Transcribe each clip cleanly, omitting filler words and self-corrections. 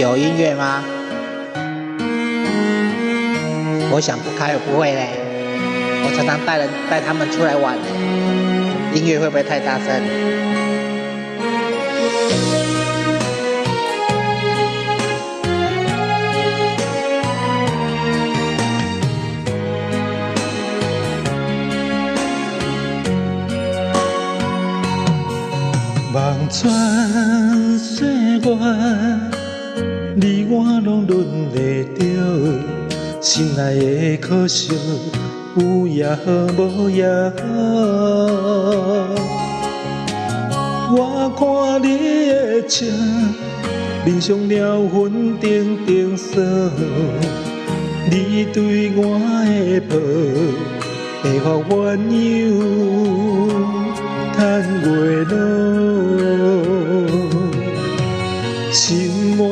有音樂嗎？我想不開，我不會嘞。我常常帶人帶他們出來玩，音樂會不會太大聲？望穿歲月，你我攏忍會著，心內的可惜，有也好，無也好。我看你的笑，面上了粉重重霜，你對我的抱，白髮鴛鴦趁月老。心願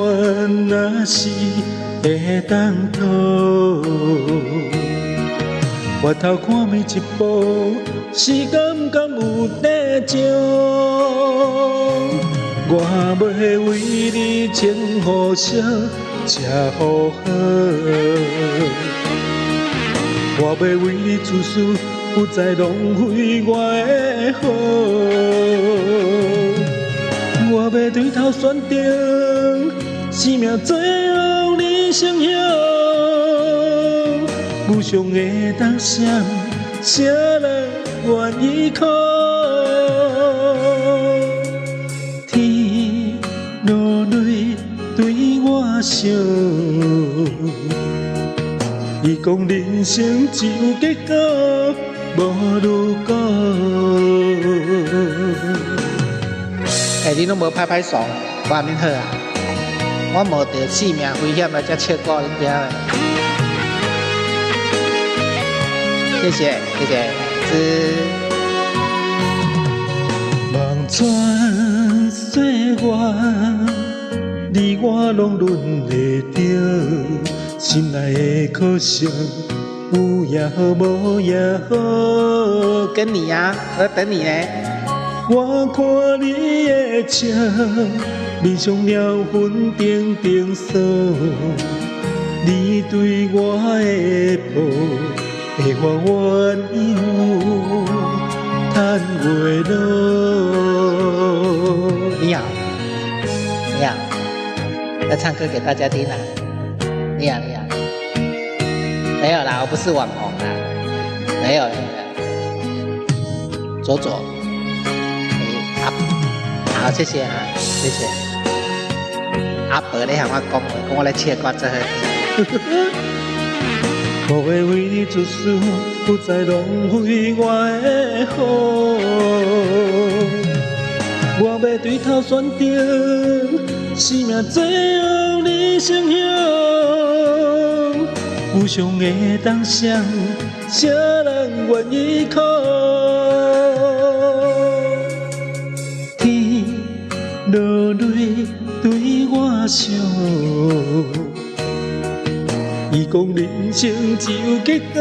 若是會當討，回頭看每一步，時間敢有得上？我欲為你穿雨衫，食予好。我欲為你自私，不再浪費我的好。我欲對頭選定，生命最後你成雄。無常的東閃，啥人願意苦？天落淚對我笑，伊講人生只有結果，無如果。欸，你攏無拍拍手，我按呢好啊？我冒著性命危險來遮唱歌，你知無？謝謝謝謝，是。望穿歲月，你我攏忍會著，心內的可惜，有也好，無也好。跟你啊，我在等你呢。我看你的笑，面上了粉重重霜，你對我的抱，白髮鴛鴦趁月老。你好，你好，來唱歌給大家聽啦。你好，你好，沒有啦，我不是網紅啦，沒有，沒有，左左。好，謝謝哈，謝謝。阿伯咧向我講話，講我咧唱歌真好聽。我會為你自私，不再浪費我的好。我欲對頭選定，生命最後你成雄。無常的東閃，啥人願意苦？天落淚對我笑，伊講人生只有結果，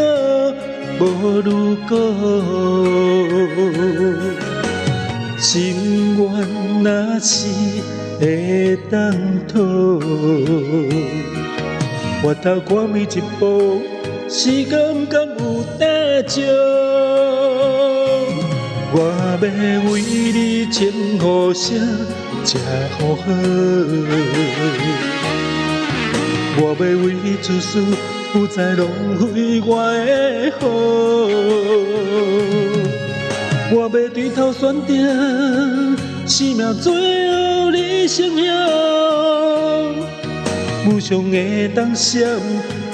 無如果。心願若是會當討，回頭看每一步，時間敢有得上？我欲為你穿雨衫，食予好。我欲為你自私，不再浪費我的好。我欲對頭選定，生命最後你成雄。無常的東閃，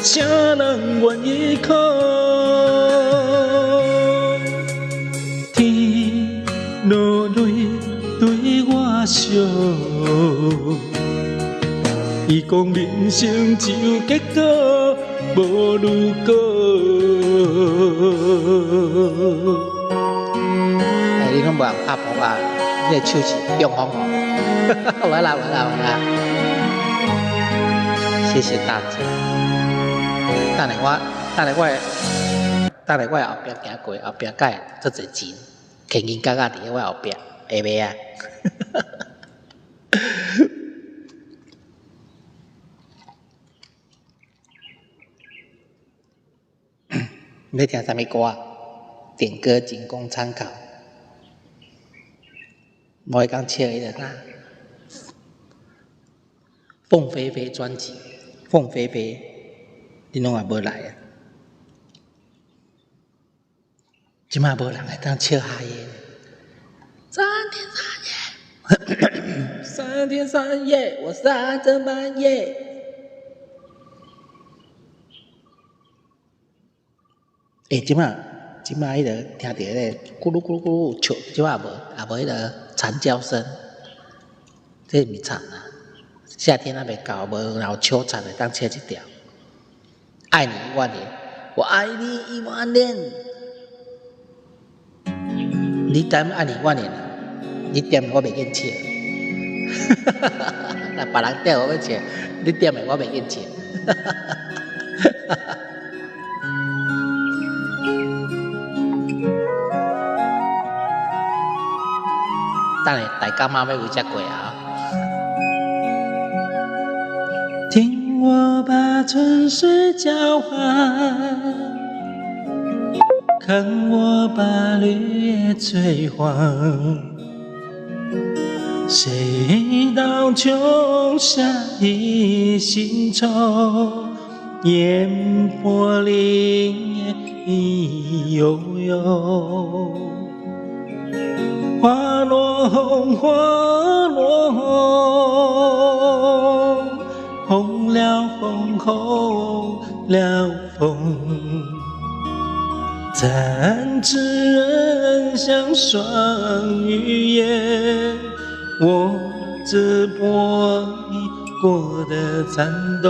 啥人願意苦？天落淚對我笑，伊講人生只有結果，無如果。欸，你攏無人拍噗仔，你的手是中風哦？無啦無啦無啦，謝謝大家。等下我，等下我，等下我後壁行過，後壁敢會足濟錢，現金角仔佇咧我後壁，會袂啊？你欲聽啥物歌？點歌僅供參考。我會講笑彼个啥？鳳飛飛專輯，鳳飛飛，你攏也無來啊？這馬無人會當笑哈耶。三天三夜，三天三夜，我三更半夜。欸，這馬這馬彼个聽著彼個咕嚕咕嚕咕嚕笑，這馬無，也無彼个蟬叫聲。這毋是蟬啊！夏天猶未到，無有秋蟬會當笑這條。愛你一萬年，我愛你一萬年。你點愛你一萬年？你點我袂見笑。若別人點我欲笑，你點的我袂見笑。等下大甲媽欲為遮過啊！聽我把春水澆還，看我把綠葉催黃。誰道秋夏一心愁，煙波林意悠悠。花落紅，花落紅，紅了紅，紅了楓。殘枝人向霜雨夜，我這波過的顫抖。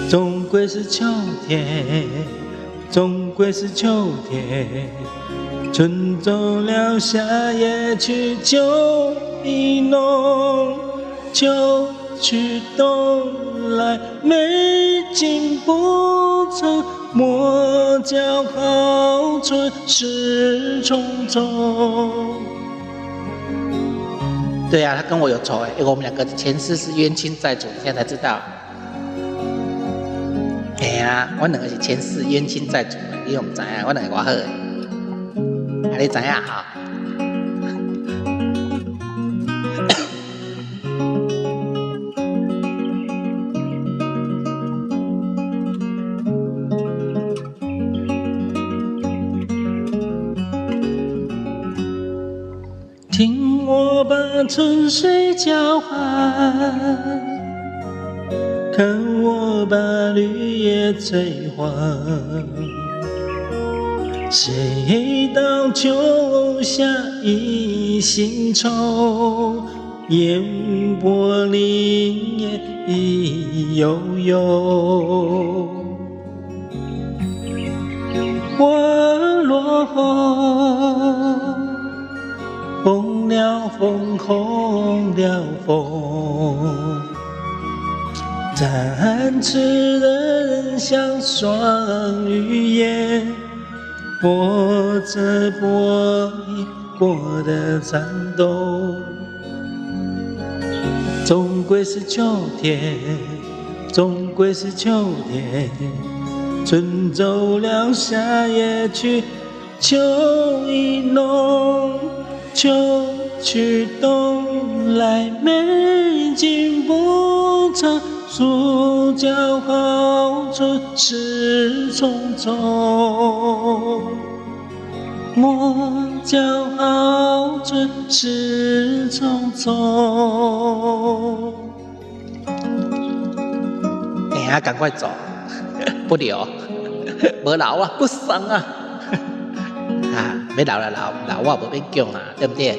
終歸是秋天，終歸是秋天。春走了，夏也去，秋意濃，秋去冬來，美景不長，莫叫好春事匆匆。對啊，他跟我有仇欸，我們兩個前世是冤親債主，你現在才知道。嘿啊，我兩個是前世冤親債主，你又毋知影，我兩個偌好欸。你知影吼？聽我把春水澆還，看我把綠葉催黃。誰道秋夏一心愁，煙波林意悠悠。花落紅，紅了楓，紅了楓。展翅人向霜雨夜，我這波過的顫抖。終歸是秋天，終歸是秋天。春走了，夏也去，秋意濃，秋去冬來，美景不長，暑叫好春事匆匆。莫叫好春事匆匆。哎呀，趕快走，不留，無留啊，不送啊！啊，欲留就留，留我無勉強啊，對不對？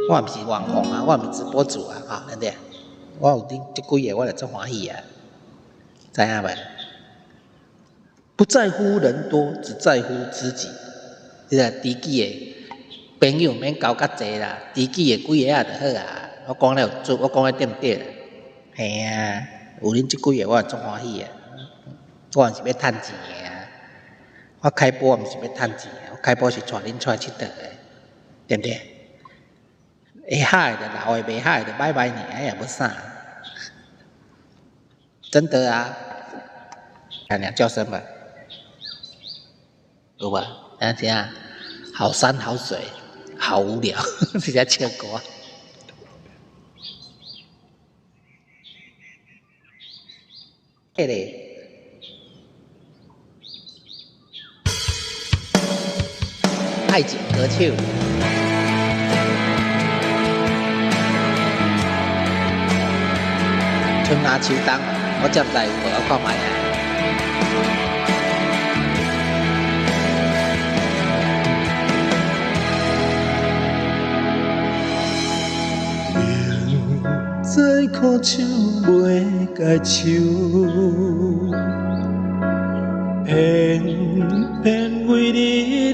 我毋是網紅啊，我毋是直播主啊，哈，對不對？我有恁這幾个，我就足歡喜啊，知影無？不在乎人多，只在乎知己。這個知己的朋友免交較濟啦，知己的幾个仔就好啊。我講了有準，我講的對毋對？嘿啊，有恁這幾个，我就足歡喜啊。我毋是欲趁錢的啊，我開播毋是欲趁錢的，我開播是帶恁出來𨑨迌的，對毋對？會合的就留的，袂合的就拜拜爾，也無啥。真的啊。鳥叫聲嘛，有無？等下好山好水，好無聊，直接唱歌。這個愛情歌手。春夏秋冬，我才毋知有無，我看覓啊。明知苦手袂解手，偏偏為你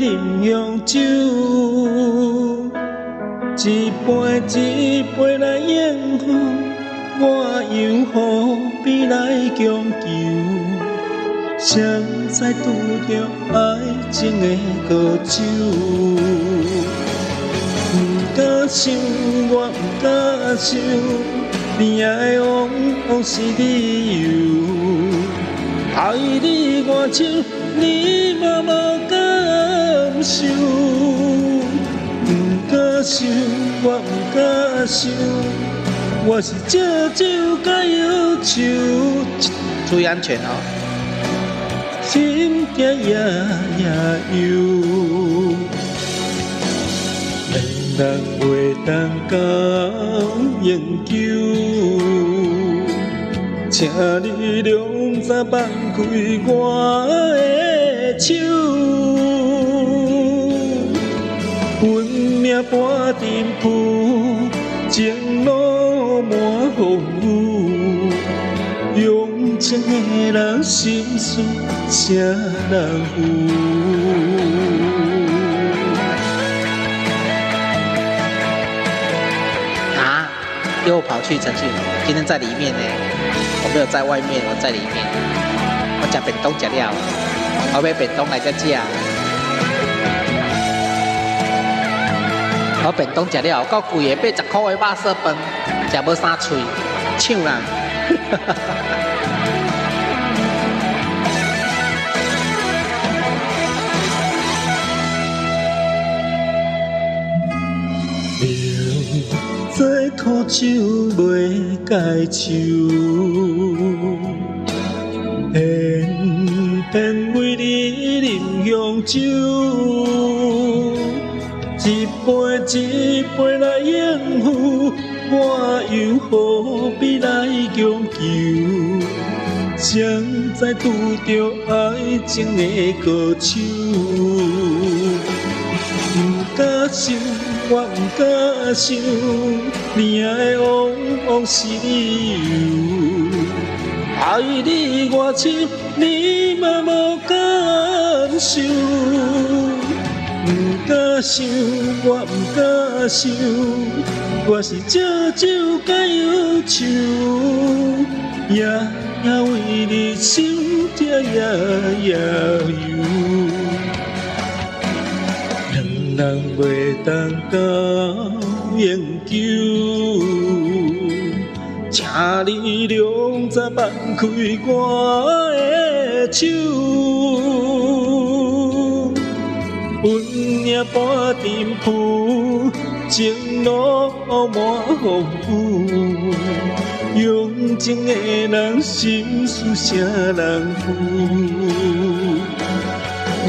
啉香酒，一杯一杯來應付，我又何必來強求？誰知拄著愛情的高手？毋敢想，我毋敢想，戀愛往往是理由。愛你偌深，你嘛無感受。毋敢想，我毋敢想，我是借酒甲憂愁。注意安全哦。心驚夜夜憂。兩人袂當到永久，請你量早放開我的手。運命搬陣譜，情路滿風雨，用情的人心事，誰人負？啊！又跑去陳俊，今天在裡面呢，我沒有在外面，我在裡面。我食便當食了，我買便當來遮食。我便當食了，夠貴的，80箍的肉燥飯，食無三喙，搶人。明知苦酒袂解愁，偏偏為你啉香酒，一杯一杯來應付，我又何必來強求？誰知拄著愛情的高手？毋敢想，我毋敢想，戀愛往往是理由。愛你偌深，你嘛無感受。毋敢想，我毋敢想，我是借酒甲憂愁，夜夜為你心痛夜夜憂。兩人袂當到永久，請你量早放開我的手。運命搬陣譜，情路滿風雨，用情的人心事誰人負？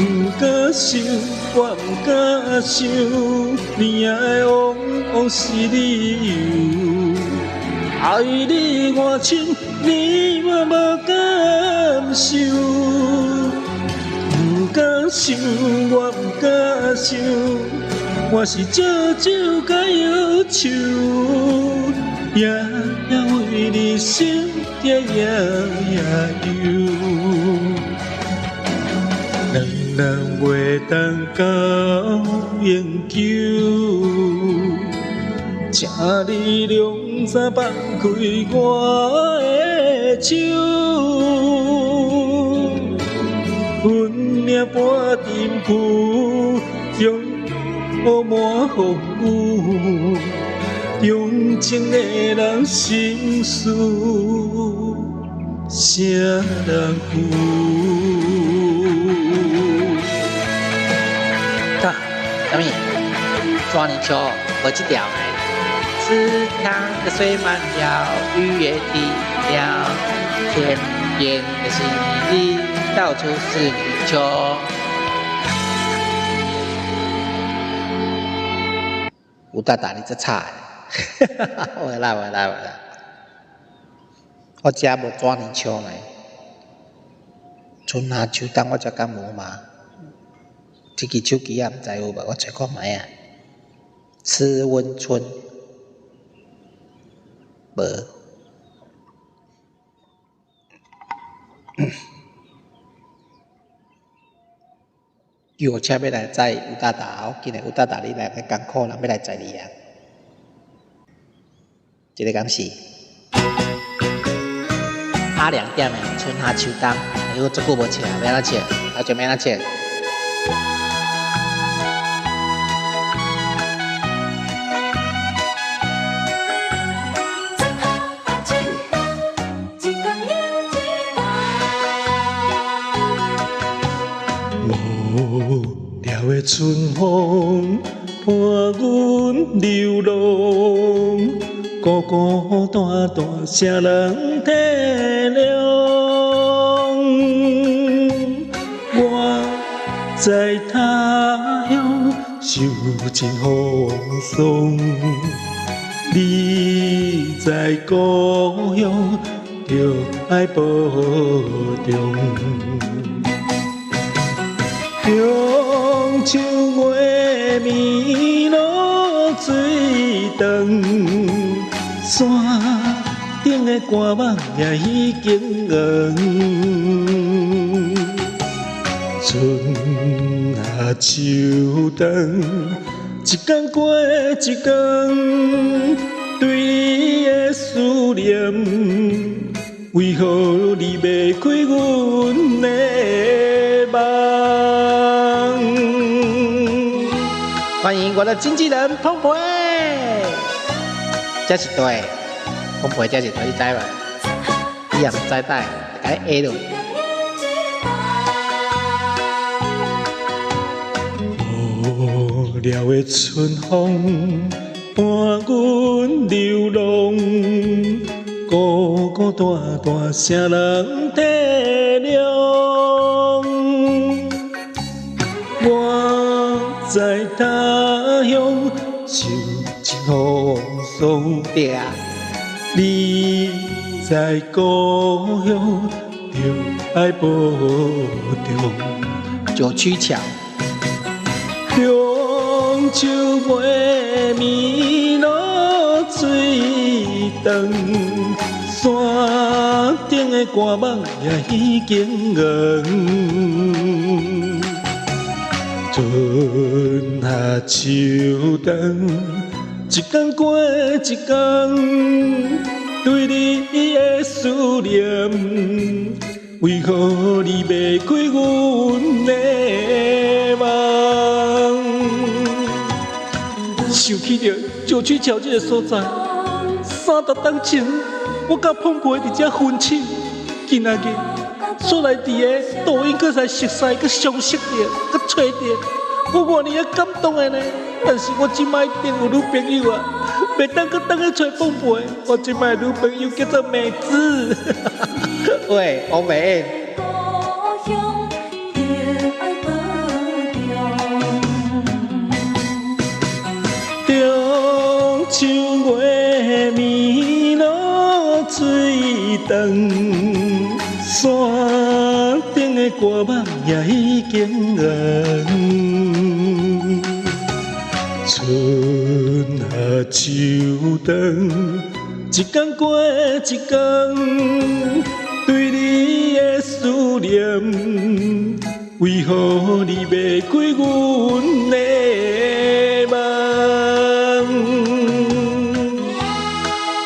毋敢想，我毋敢想，戀愛往往是理由。愛你偌深，你嘛無感受。毋敢想，我毋敢想，我是借酒甲憂愁，夜夜為你心痛夜夜憂。兩人袂當到永久，請你量早放開我的手。運命搬陣譜，情路滿風雨，用情的人心事，啥人赴？啊，啥物？抓泥鳅，无這條呢？池塘的水滿了，魚也停了，田邊的稀泥到處是泥鰍。吳大大，你這慘！無啦無啦無啦，我遮無抓泥鰍呢。春夏秋冬我遮敢無嘛？這支手機也毋知有無，我揣看覓啊。池溫春，無。救護車欲來載吳大大哦，今日吳大大你來較艱苦，人欲來載你啊！這个敢是？阿良點的春夏秋冬，我足久無唱，欲按怎唱？頭前欲按怎唱？無聊的春風伴阮流浪，孤孤單單，啥人體諒？我在他鄉受盡風霜，你在故鄉著愛保重。中秋月暝露水長，山頂的寒網也已經黃。春夏秋冬，一天過一天，對你的思念，為何離袂開阮的夢？歡迎我的經紀人彭培，這是對，彭培這是對，你知無？你也毋知帶，共你 A 落。無聊的春風伴阮流浪，孤孤單單，啥人體諒？我在他鄉受盡風霜，對啊。你在故鄉著愛保重。九曲橋。中秋月暝露水長，山頂的寒網也已經黃。春夏秋冬，一天過一天，對你的思念，為何離袂開阮的夢？想起著九曲橋這个所在，30冬前，我佮彭培佇遮分手，今仔日煞來佇个抖音閣來熟似，閣相識著，閣揣著，我偌爾仔感動的呢。但是我這擺已經有女朋友啊，袂當閣轉去揣彭培。我這擺女朋友叫做美姿。喂，王美。中秋月暝露水長，山頂的寒網也已經黃。春夏秋冬，一天過一天，對你的思念，為何離袂開阮的夢？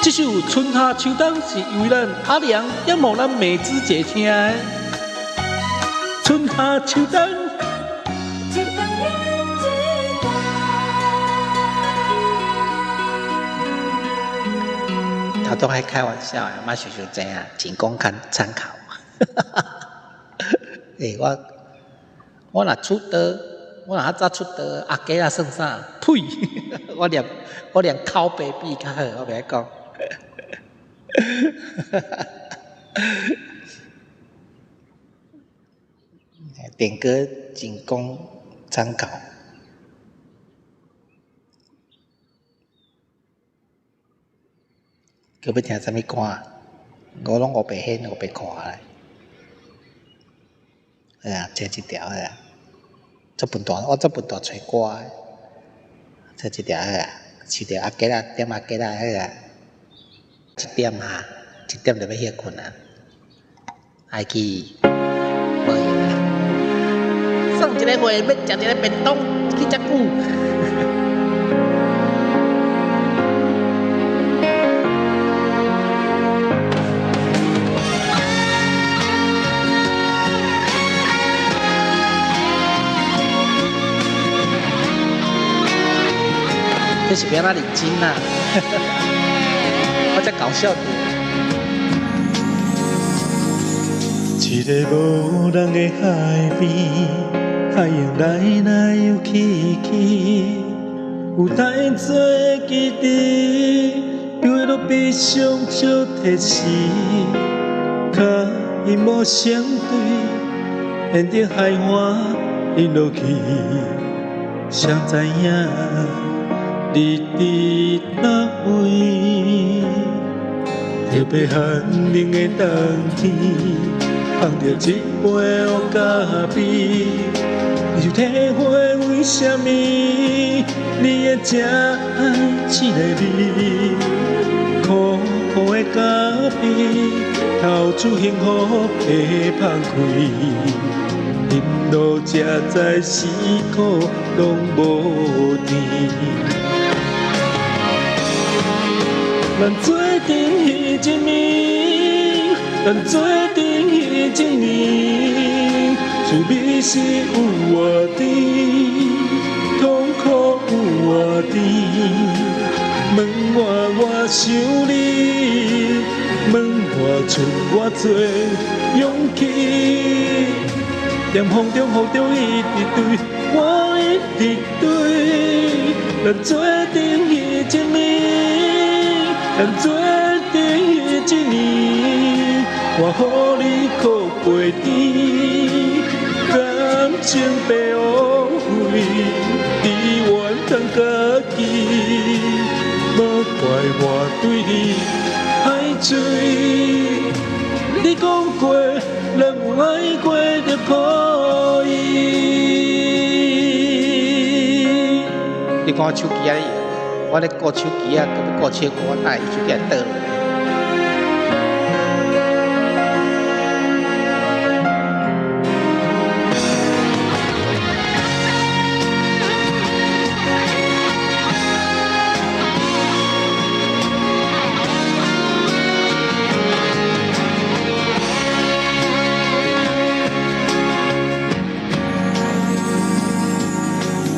這首《春夏秋冬》是由咱阿良點予咱美姿姐聽的。春夏秋冬。頭頭拄愛開玩笑的，莫想傷濟啊，僅供參考。欸，我若出道，我若較早出道，阿雞仔算啥？呸！我連口白比較好，我袂講。點歌僅供參考。閣欲聽啥物歌？我攏烏白現烏白看咧。哎呀，這一條啊，這笨蛋，我這笨蛋揣歌的，這一條啊，飼著阿雞仔，點阿雞仔彼個，1點哈，1點就欲歇睏啊，愛去無閒啊，算一个月欲食一个便當去遮久。這是欲按怎認真啊？我才搞笑的。一個無人的海邊，海湧來來又去去，有太多記憶，丟落悲傷笑提示，腳印無相對，沿著海岸一路去，誰知影？你佇哪位？特別寒冷的冬天，捧著一杯烏咖啡，你就體會為啥物你會這愛這个味？苦苦的咖啡，透出幸福的香氣，饮落才知死苦攏無甜。咱做陣彼一暝，咱做陣彼一年，滋味是有偌甜，痛苦有偌甜。問我我想你，問我剩偌濟勇氣，踮風中雨中一直對，我一直對。咱做陣彼一暝。咱做陣彼一年，我予你苦袂甜，感情白枉費，只願通家己，無怪我對你歹嘴。你講過，人有愛過就可以。你看我手機按呢用。我咧顧手機啊，閣欲顧唱歌，我哪會手機會倒落？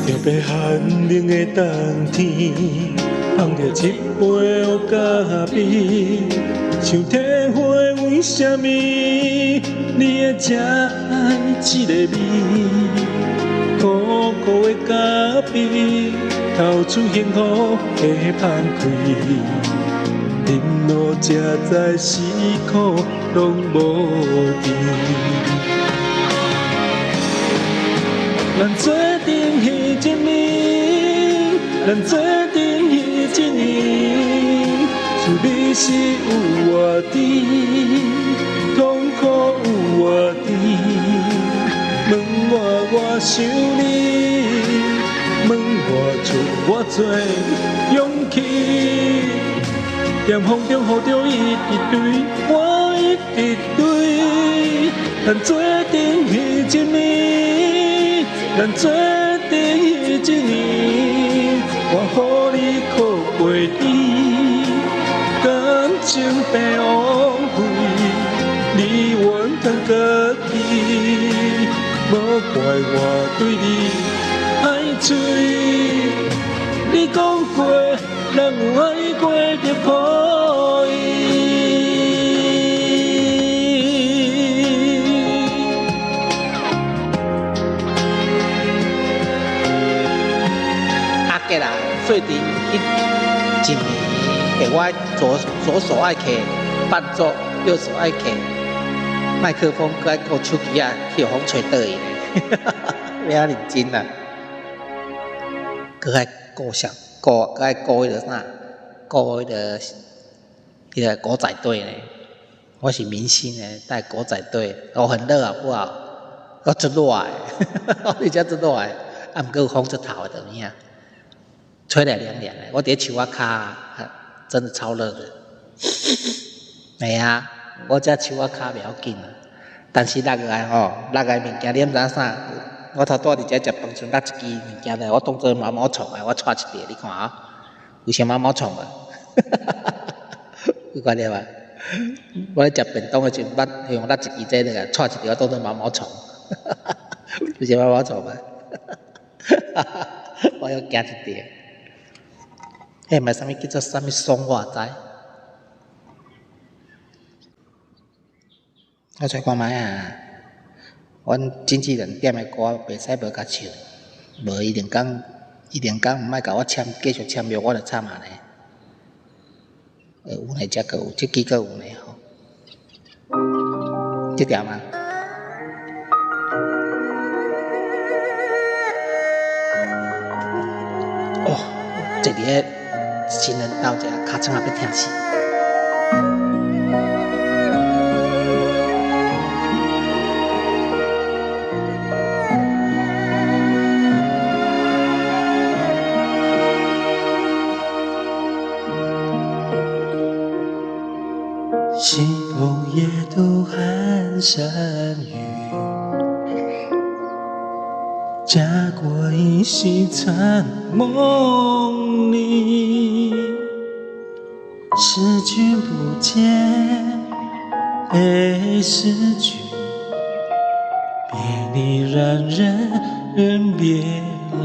特別寒冷的冬天，捧著一杯烏咖啡，想體會為啥物你會這愛這个味？苦苦的咖啡，透出幸福的香氣，饮落才知死苦攏無甜。咱做陣彼一暝，咱做陣彼一年，滋味是有偌甜，痛苦有偌甜。問我我想你，問我剩偌濟勇氣，踮風中雨中一直對，我一直對。咱做陣彼一暝。咱做陣彼一年，我予你苦袂甜，感情白枉費，你願通家己，無怪我對你歹嘴。你講過，人有愛過就可以。阿杰啊，最近一年，我左手愛揢伴奏，右手愛揢麥克風，閣愛顧手機仔，去予風吹倒去咧，欲按認真啊！閣愛顧啥？顧閣愛顧彼个啥？顧彼个狗仔隊咧。我是明星咧，帶狗仔隊，我很熱好不好？我足熱的，我遮足熱的，啊，毋過有風出透的，就有影，吹來涼涼的。我佇咧樹仔跤，真的超熱的。會啊，我這樹仔跤袂要緊啊，但是六個吼，六個物件你毋知影啥？我頭拄仔佇遮食飯時，落一支物件來，我當做毛毛蟲的，我掣一條，你看啊，有像毛毛蟲無？有看著無？我咧食便當的時陣，捌用落一支這個，掣一條，我當做毛毛蟲，有像毛毛蟲無？我又驚一條。彼毋啥物叫做啥物爽我知。我揣看覓啊！阮經紀人點的歌袂使無共唱，無伊連講，伊連講毋愛共我簽，繼續簽約，我就慘啊咧。有呢，這閣有，這支閣有呢吼。這條嗎？哦，坐佇咧情人兜遮，尻川仔欲疼死。西風夜渡寒山雨，家國依稀殘夢裡。思君不見，悲思君，別離讓人人別離。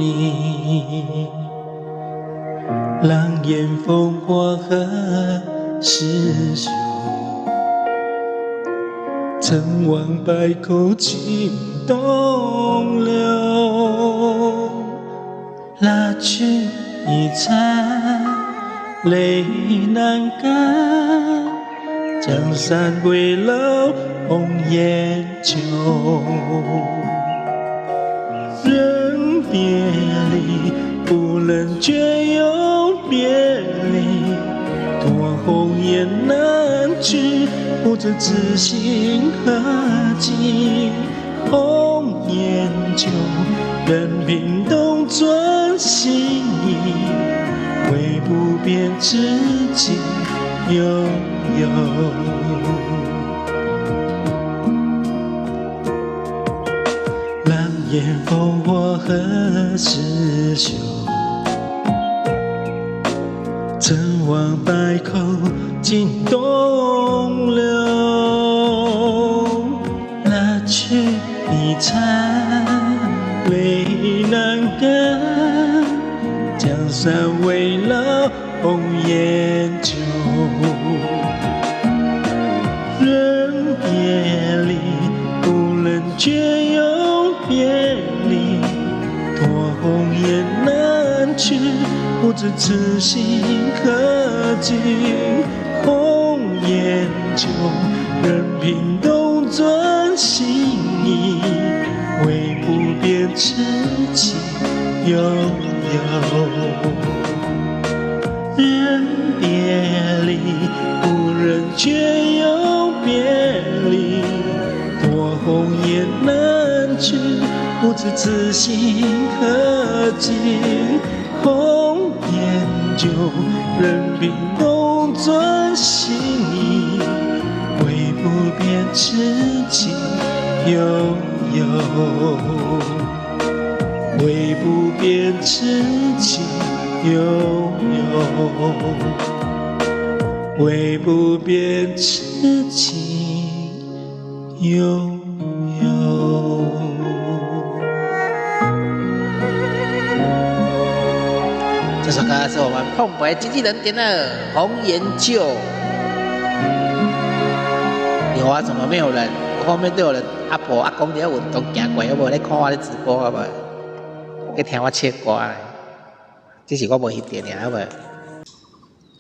狼煙烽火何時休？成王敗寇尽東流。蜡炬已殘，淚難乾。江山未老，紅顏舊。人別離，不忍卻又別離。多紅顏難去，不知此心何寄。紅顏舊，任憑東轉西移，唯不變痴情悠悠。狼煙烽火何時休？成王敗寇盡東流。蠟炬已殘，淚難乾。江山未老，紅顏舊。人別離，不忍卻又別離。多紅顏難去，不知此心何寄。紅顏舊，任憑東轉西移，唯不變痴情悠悠。人別離，不忍卻又別離。多紅顏難去，不知此心何寄。紅顏舊，任憑東轉西移，唯不變痴情悠悠。唯不變痴情悠悠，唯不變痴情悠悠。這首首歌是我們碰杯經紀人點的《紅顏舊》。有啊，怎麼沒有人？我後面都有人，阿婆阿公在運動行過，有無咧看我咧直播，好無？去聽我唱歌咧，只是我無翕著爾，好無？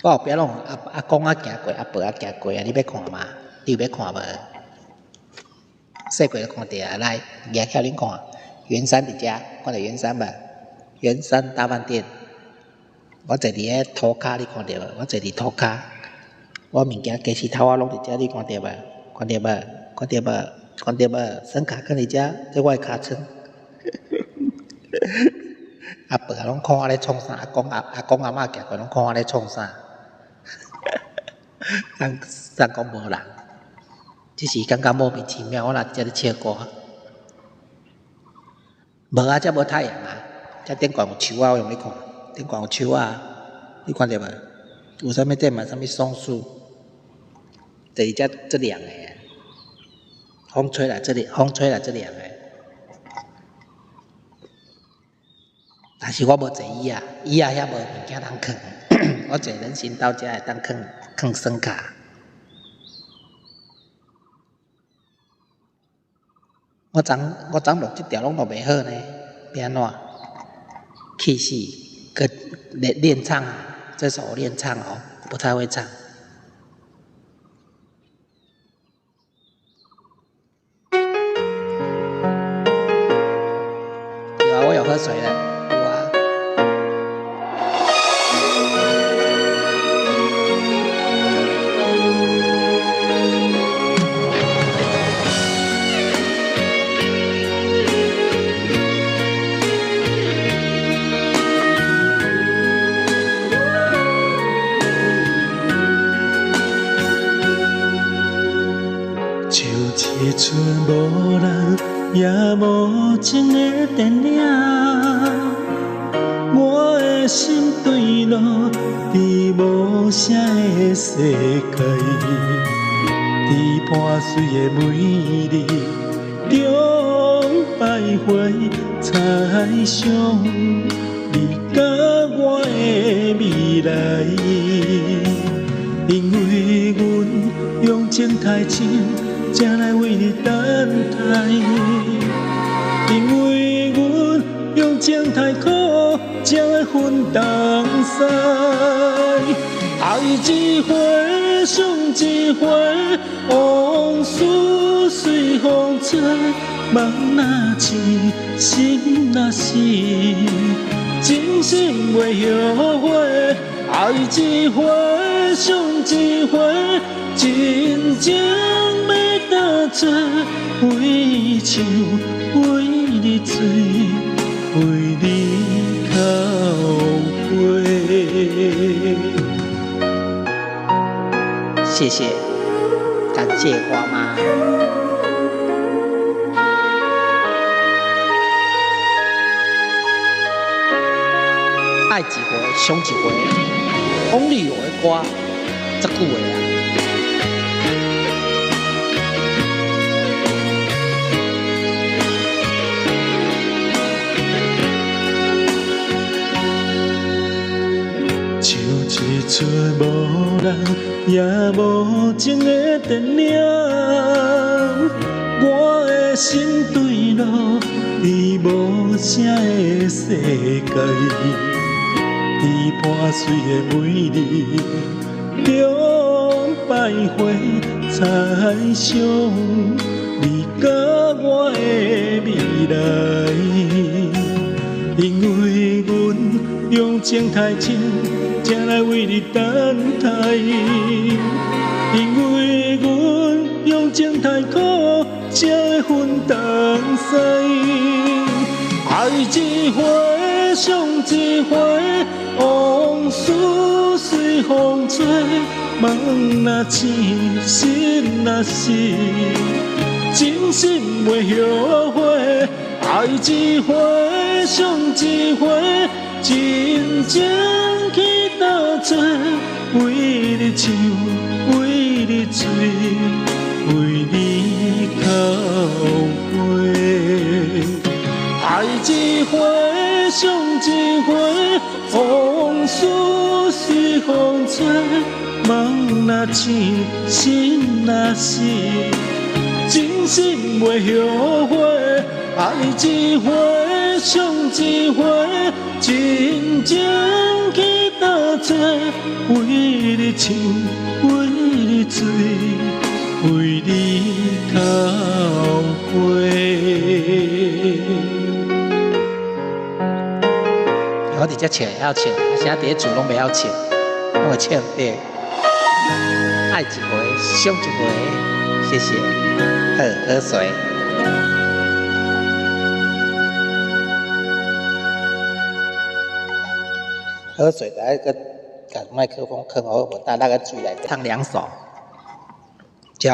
我後壁攏阿阿公仔行過，阿婆仔行過啊！你欲看嗎？你有欲看無？細個就看著啊，來，舉起恁看，圓山佇遮，看著圓山無？圓山大飯店，我坐佇咧塗跤，你看著無？我坐佇塗跤，我物件家私頭仔攏佇遮，你看著無？看著無？看著無？看著無？聲卡囥佇遮，這我的尻川。阿婆攏看我咧創啥？阿公阿阿公阿嬤行過攏看我咧創啥？人人講無人，只是感覺莫名其妙。我若佇遮咧唱歌，無啊，遮無太陽啊！遮頂懸有樹仔，我予你看，頂懸有樹仔，你看著無？有啥物這嘛？啥物松樹？坐佇遮足涼的，風吹來這裡，風吹來足涼的。但是我無坐椅仔，椅仔遐無物件通囥，我坐人行道遮會當囥囥聲卡。我昨我昨錄這條攏錄袂好呢，欲按怎？氣死！閣練練唱，這首我練唱哦，不太會唱。有啊，我有喝水了。有啊。樹一寸無人，也無情的電影。我的心墜落佇無聲的世界，佇破碎的美麗中徘徊，猜想你佮我的未來。因為阮用情太深，才來為你等待。因為阮用情太苦，才會分東西。愛一回，傷一回，往事隨風吹。夢若醒，心若死，真心袂後悔。愛一回，傷一回，真情欲倒轉，為唱，為你醉，為你哭悲。謝謝，感謝花媽。愛一回，傷一回，王力宏的歌，足久的啊。樹一寸無人，也無情的電影。我的心墜落佇無聲的世界，佇破碎的美麗中徘徊，猜想你佮我的未來。因為阮用情太深，才來為你等待。因為阮用情太苦，才會分東西。愛一回，傷一回，往事隨風吹。夢若醒，心若死，真心袂後悔。愛一回，傷一回，真情去倒轉，為你唱，為你醉，為你哭悲。愛一回，傷一回，往事風吹，夢若醒，心若死，真心袂後悔，愛一回，傷一回，真情去倒揣，為你唱，為你醉，為你哭過。我佇遮唱會曉唱，啊，啥佇咧厝攏袂曉唱，攏會唱對。愛一回，傷一回，謝謝。好，喝水。喝水，來個，共麥克風囥好，無搭那個水來唱兩首，就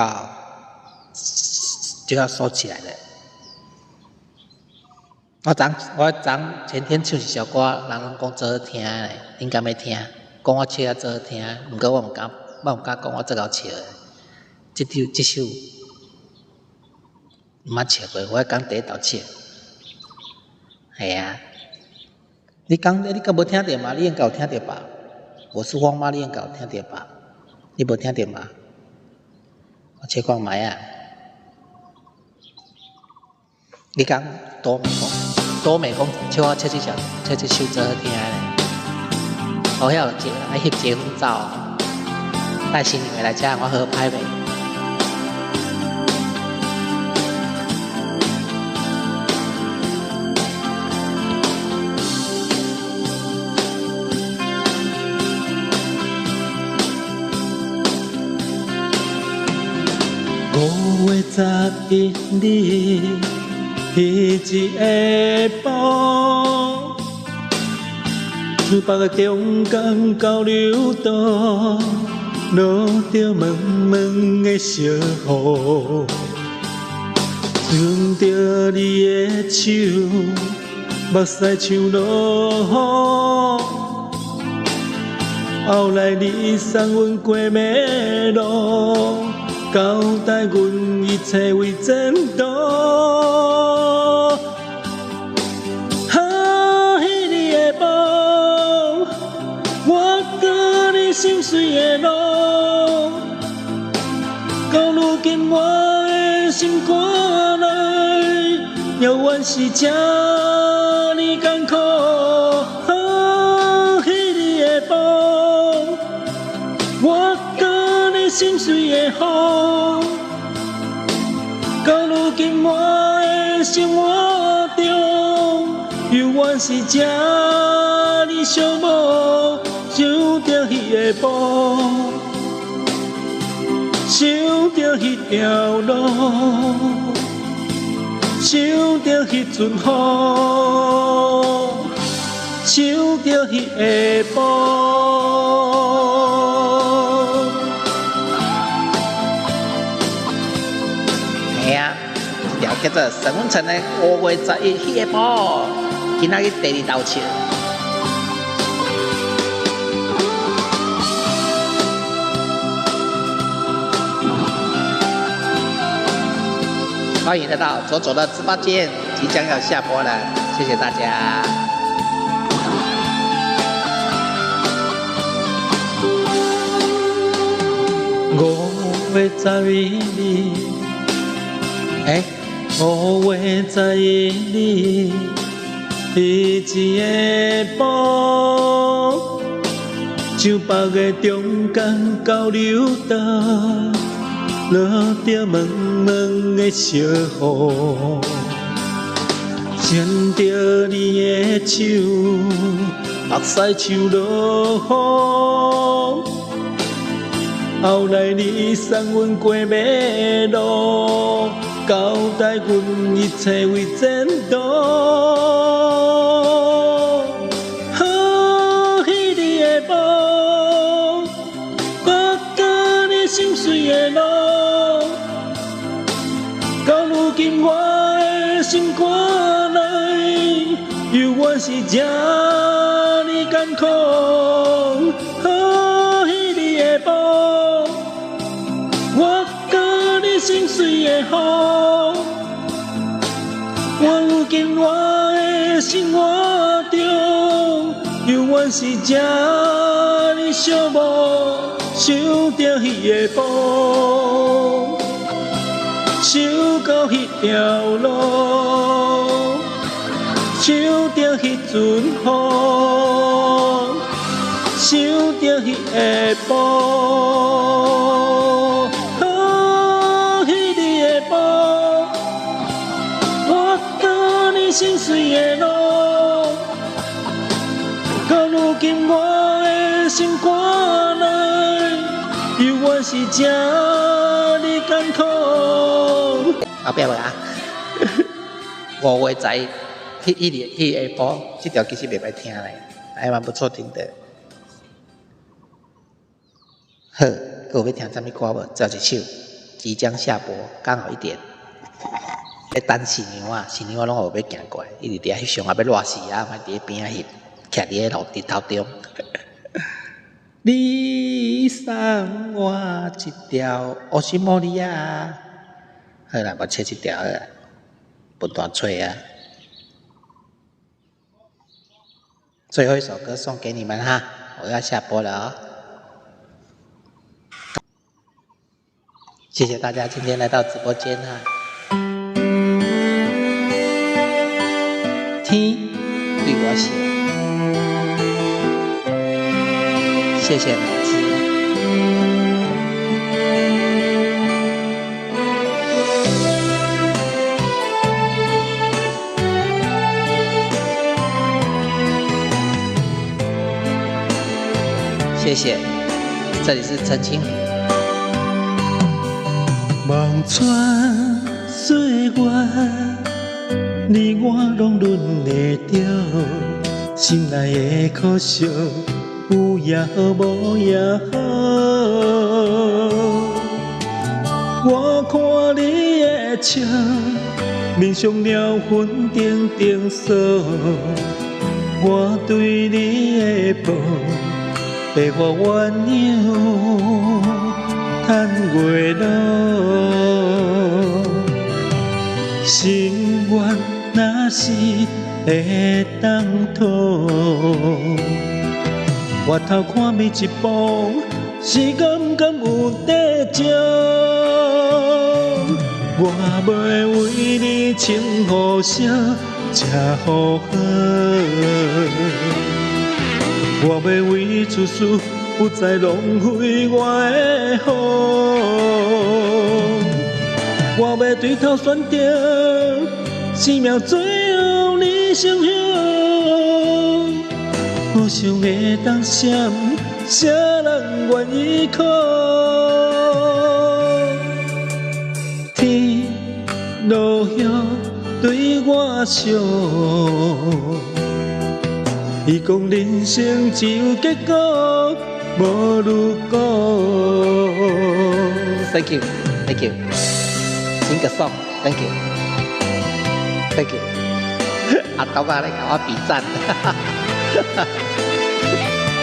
要收起來了。我昨前天唱一首歌，人攏講做好聽咧，恁敢欲聽？講我唱啊做好聽，毋過我毋敢講我做𠢕唱的。這首毋捌唱過，我剛第一道唱。係啊，你敢無聽著嗎？你應該有聽著吧？我是風媽，你應該有聽著吧？你無聽著嗎？我切看覓啊！你講多美講，多美講，唱我唱這首，唱這首做好聽咧。哦，遐有一個人咧翕結婚照，帶新娘來遮，我好拍袂？5月11日，彼一下晡，自北的中間交流道，落著濛濛的小雨，牽著你的手，目屎像落雨。後來你送阮過馬路，交代阮一切為前途。啊，彼日下晡，我甲你心碎的路，到如今我的心肝內，猶原是這呢艱苦。啊，彼日下晡，我甲你心碎的雨，到如今我的生活中，猶原是這呢寂寞。想著彼下晡，想著彼條路，想著彼陣雨，想著彼下晡。嘿啊，這條叫做沈文成的5月11彼下晡，今仔日第二道唱。歡迎來到左左的直播間，即將要下播了，謝謝大家。5月11日，欸，5月11日，彼一下晡，上北的中間交流道，落著濛濛的小雨，牽著你的手，目屎像落雨。後來你送阮過馬路，交代阮一切為前途。啊，彼日下晡，我甲你心碎的路，到如今我的心肝內，猶原是這呢艱苦。啊，彼日下晡，我甲你心碎的雨，我如今我的生活中，猶原是這呢寂寂寞，想著彼个晡，想到彼条路，想著彼阵雨，想著彼下晡，彼日的晡，我甲你心碎的路，到如今我的心肝內，猶原是這呢艱苦。後壁無啊？5月仔，彼彼日彼下晡，這條其實袂䆀聽咧，還蠻不錯聽的。好，閣有欲聽啥物歌無？最後一首，即將下播，剛好1點。咧等新娘仔，新娘仔攏有欲行過來，一直佇遐翕相啊，欲熱死啊，嘛佇咧邊仔翕，徛佇咧路日頭中。你送我一條烏西莫利亞，好啦，我切這條啦，不斷吹啊。最後一首歌送給你們哈，我要下播了哦。謝謝大家今天來到直播間哈。天對我笑，謝謝老師。謝謝，這裡是澄清。望穿歲月，你我攏忍會著，心內的可惜，有也好，無也好。我看你的笑，面上了痕重重锁，我對你的抱，白髮鸳鸯叹月落，心愿若是會當討，回頭看每一步，時間敢有得招？我欲為你穿雨衫，吃予好。我欲為你自私，不再浪費我的好。我欲對頭選擇，生命最後你成雄。無想會當閃，啥人願意靠？天落雨對我笑，伊講人生只有結果，無如果。 Thank you, thank you，請個送，Thank you, thank you。阿東啊，來共我比讚，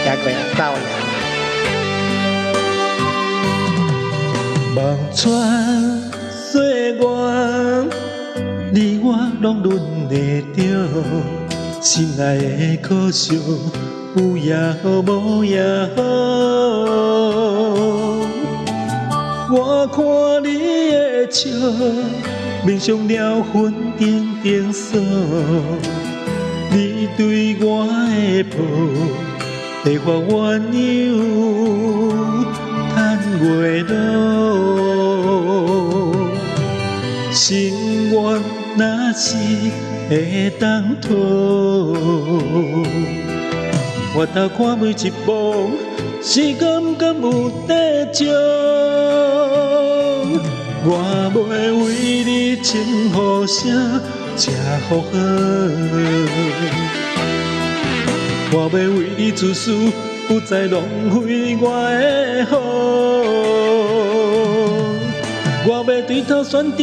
聽過啊，走啦。望穿歲月，你我攏忍會著，心內的可惜，有也好，無也好。我看你的笑，面上了痕重重锁，你對我的抱，白髮鸳鸯叹月落，心願若是會當討，回頭看每一步，時間敢有得招？我欲為你穿雨衫，吃予好。我欲為你自私，不再浪費我的好。我欲對頭選擇，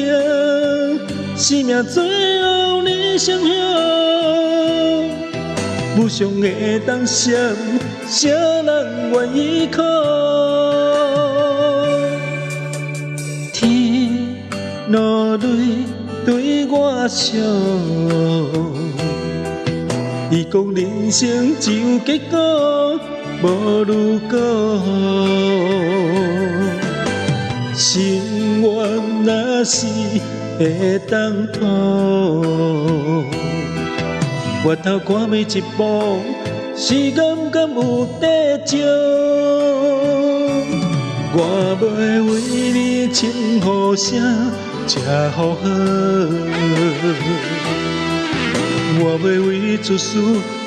生命最後你成雄。無常會當閃，啥人願意靠？天落淚對我笑，伊講人生只有結果，無如果。心願若是會當討，回頭看每一步，時間敢有得少？我欲為你穿雨衫，食予好。我欲為你出事，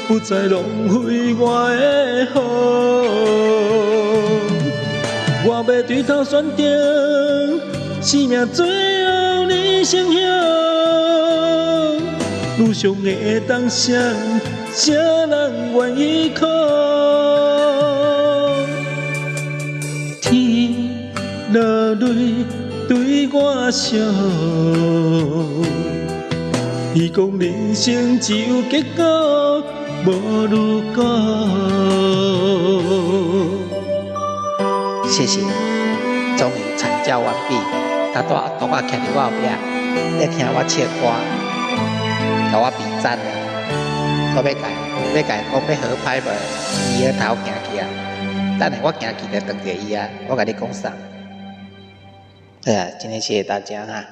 不再浪費我的好。我欲對頭選定，生命最後你成行。路上會當啥，啥人願意靠？天落淚對我笑，伊講人生只有結果，無如果。謝謝，終於慘叫完畢。他拄仔獨仔徛佇我後壁，咧聽我唱歌，共我比讚。我欲共伊講欲合拍無？伊個頭行去啊！等下我行去就撞著伊啊！我共你講啥？對啊，今天謝謝大家哈。